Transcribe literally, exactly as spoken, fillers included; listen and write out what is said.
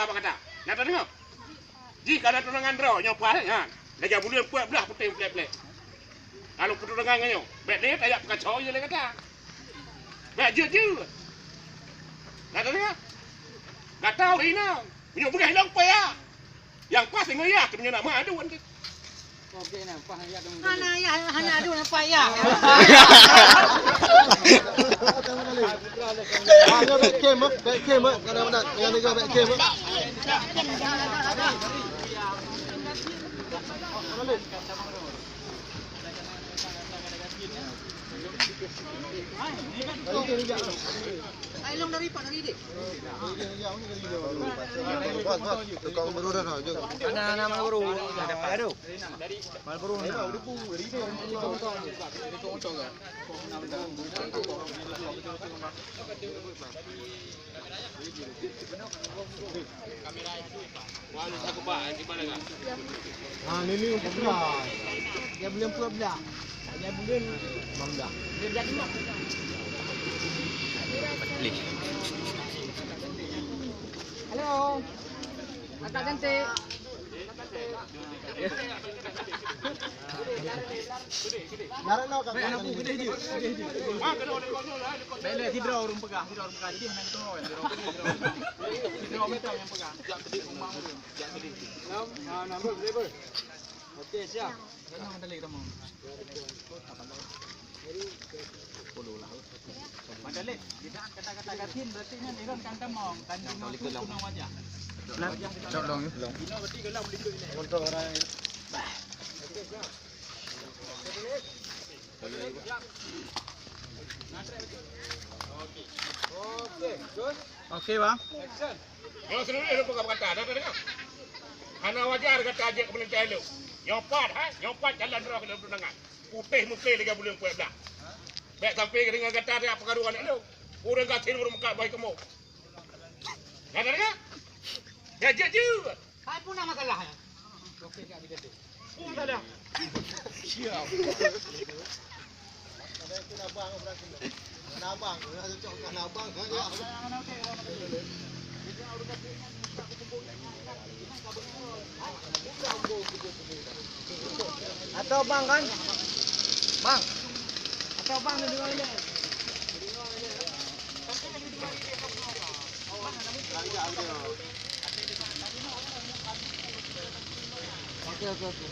Apa kata? Na tadeungoe? Jih ka na tunangan droe nyoe paih nyan. Lagèe buleuen peuet blah putéh plek-plek. Lalu peutunangan ngon nyoe. Bèk lé tajak peukaco lé gata. Bèk jeuet-jeuet. Na tadeungoe? Gata ureueng inong. Meunyoe beugah ilong payah. Nyang pas singoh ya, keu meunyoe nak meuadu. Hana ya, hana adu nampak ya. Ayo, bèk kem, eh. Bèk kem, eh. Kadang-kadang. Yang tiga bèk kem, eh. Bos, bos. Tukang baru dah, jom. Ada nama baru. Ada baru. Malboro na. Ha, ni, ni untuk belah. Dia belum pun belah. Dia belum. Bang dah. Halo. Kakak cantik. Bèk lé, sidroe ureueng peugah, sidroe ureueng peugah. Jadi hana keudroe, sidroe ureueng peugah. Sidroe ureueng peugah. Oke, siap. Madalib, tidak kata-kata gatin, berarti nyan Iron kan tamong, kan tamong tu kunong wajah. Wajah kita. Cok long, long. Ino berarti gelam likot ni. Oke, siap. Oke, terus. Oke, Bang. Action. Nyoe seunang lôn peugah kata, dah tadeungoe? Hana wajar gata jeuet keu peuleunteh lôn. Nyoe pat, ha? Nyoe pat jalan droe keu lôn tunangan. Putéh meuklé lagèe buleuen peuet blah. Bèk sampai deungon gata tajak peukaru aneuk lôn. Ureueng gasien ureueng meukat boh keumoe. Dah tadeungoe? Dah jeuet-jeuet. Hai pun nama salah. Oke, tak diganti. Pun salah. Siap. Ada itu abang berarti. Ada abang, ada cocok kan abang kan ya. Atau bang kan? Bang. Atau bang ni dengan ini. Oke, oke, oke.